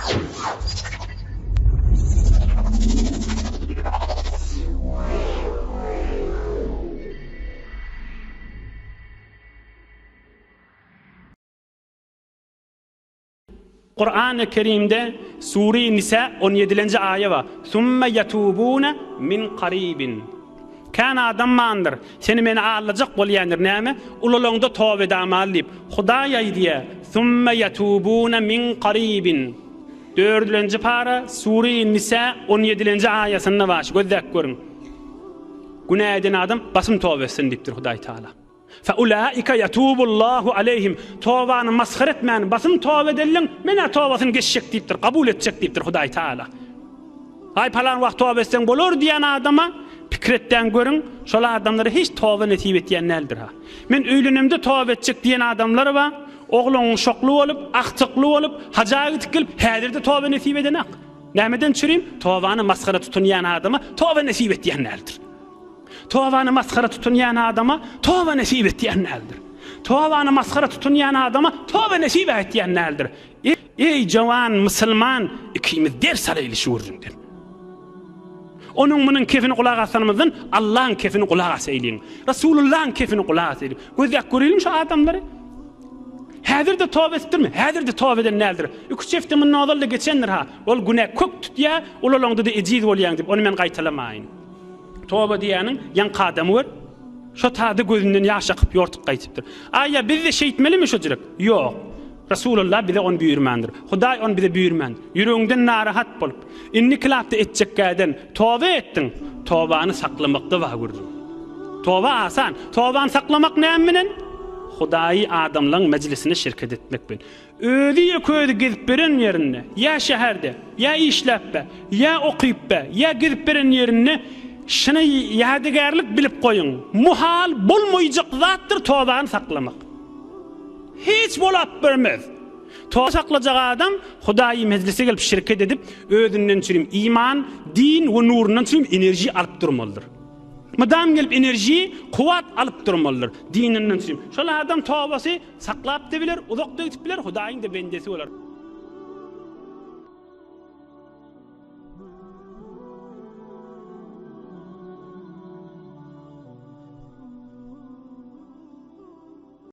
Kurany Kerimde Sure Nisa on ýedilenji aýa bar. Summe ýetubune min karibin. Kän adam bandyr, seni meni aldajak bolýandyr näme? Ulalaňda toba edamaly diýip. Hudaý aýdýar, Summe ýetubune min karibin. Dördülenji para Sure Nisa on ýedilenji aýasynda bar, şu gözläp görüň. Günä eden adam basym toba etsin diýipdir Hudaý Taala. Fe ulaika yatubullahu aleyhim. Tobany masgara etmän, basym toba edenleň, men-ä tobasyny geçjek diýipdir, kabul etjek diýipdir Hudaý Taala. Aý palan wagt toba etseň bolar diýen adama pikir etdäň görüň, şol adamlara hiç toba nesip etýän däldir-ha. Men öýlenemde toba etjek diýen adamlar bar, oglan uşakly bolup, agtykly bolup, haja gidip gelip, häzir-de toba nesip edenak. Nämeden çürim? Tobany masgara tutunýan adama toba nesip etýän däldir. Tobany masgara tutunýan adama toba nesip etýän däldir. Tobany masgara tutunýan adama toba nesip etýän däldir. Eý jowan musulman ikimiz ders alaýly şu gürrüňden. Onuň munuň kefini gulak asanymyzdan Allaň kefini gulak asaýlyň. Rasulullaň kefini gulak asaýlyň. Gözläp göreliň şu adamlary. Häzir-de toba edipdirmi? Häzir-de toba eden däldir. Iki-üç hepde mundan ozal-da geçendir ha. Ol günä kök tutýar, ulalaňda-da ejiz bolýaň diýip, ony men gaýtalamaýyn. Toba diýýäniň ýaňky adamy gör. Şo tada gözünden ýaş akyp ýortup gaýtypdyr. Aýa biz-de şeýtmelimi şo jürek? Ýok. Resulullah bize ony buýurmandyr. Hudaý ony bize buýurmandyr. Ýüregiňden narahat bolup, indi kilapda etjekkäden toba etdiň, tobany saklamakda bar gürrüň. Toba asan. Tobany saklamak näme bilen? Hudaýy adamlaň mejlisine şirket etmek bilen. Özi ýeke özi gezip beren ýerinde, ýa şäherde, ýa işläp-be, ýa okyp-be, ýa gezip beren ýerinde şuny ýadygärlik bilip goýuň, muhal bolmaýjak zatdyr tobany saklamak. Hiç bolap bermez. Toba saklajak adam Hudaýy mejlise gelip şirket edip, özünden çürim iman, din we nurundan çürim enerji alyp durmalydyr. Mydam gelip enerji, kuwwat alyp durmalydyr dininden çürim. Şol adam tobasy Saklap-da biler, uzak-da gidip biler, Hudaýyň-da bendesi bolar.